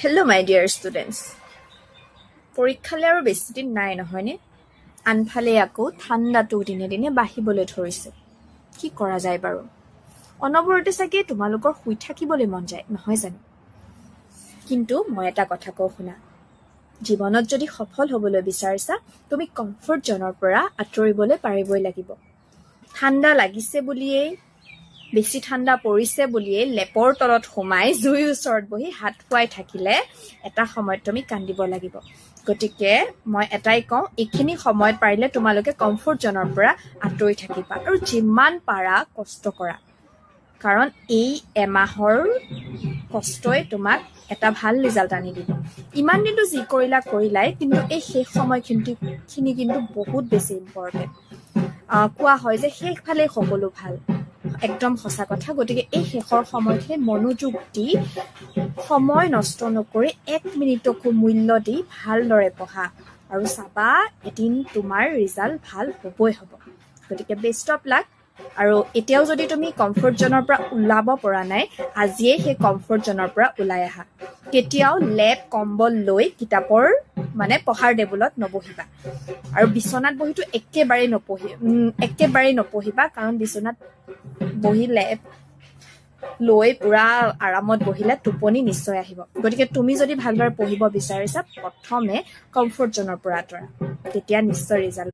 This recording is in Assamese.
Hello my dear students, পৰীক্ষালৈ আৰু বেছি দিন নাই, নহয়নে? আনফালে আকৌ ঠাণ্ডাটো দিনে দিনে বাঢ়িবলৈ ধৰিছে। কি কৰা যায় বাৰু? অনবৰতে চাগে তোমালোকৰ শুই থাকিবলৈ মন যায়, নহয় জানো? কিন্তু মই এটা কথা কওঁ শুনা। জীৱনত যদি সফল হ'বলৈ বিচাৰিছা, তুমি কমফৰ্ট জ'নৰ পৰা আঁতৰিবলৈ পাৰিবই লাগিব। ঠাণ্ডা লাগিছে বুলিয়েই, বেছি ঠাণ্ডা পৰিছে বুলিয়েই লেপৰ তলত সোমাই জুইৰ ওচৰত বহি হাত ফুৱাই থাকিলে এটা সময়ত তুমি কান্দিব লাগিব। গতিকে মই এটাই কওঁ, এইখিনি সময়ত পাৰিলে তোমালোকে কমফৰ্ট জ'নৰ পৰা আঁতৰি থাকিবা আৰু যিমান পাৰা কষ্ট কৰা, কাৰণ এই এমাহৰ কষ্টই তোমাক এটা ভাল ৰিজাল্ট আনি দিব। ইমান দিনটো যি কৰিলা কৰিলাই, কিন্তু এই শেষ সময়খিনি খিনি কিন্তু বহুত বেছি ইম্পৰ্টেণ্ট। কোৱা হয় যে শেষ ভালেই সকলো ভাল, একদম সঁচা কথা। গতিকে এই শেষৰ সময়খিনি মনোযোগ দি, সময় নষ্ট নকৰি, এক মিনিটকো মূল্য দি ভালদৰে পঢ়া আৰু চাবা, এদিন তোমাৰ ৰিজাল্ট ভাল হ'বই হ'ব। গতিকে বেষ্ট অফ লাক। আৰু এতিয়াও যদি তুমি কমফৰ্ট জ'নৰ পৰা ওলাব পৰা নাই, আজিয়েই সেই কমফৰ্ট জ'নৰ পৰা ওলাই আহা। কেতিয়াও লেপ কম্বল লৈ কিতাপৰ মানে পঢ়াৰ টেবুলত নবহিবা আৰু বিচনাত বহিতো একেবাৰেই নপঢ়িবা, কাৰণ বিচনাত বহি লেপ লৈ পুৰা আৰামত বহিলে টোপনি নিশ্চয় আহিব। গতিকে তুমি যদি ভালদৰে পঢ়িব বিচাৰিছা, প্ৰথমে কমফৰ্ট জ'নৰ পৰা আঁতৰা, তেতিয়া নিশ্চয় ৰিজাল্ট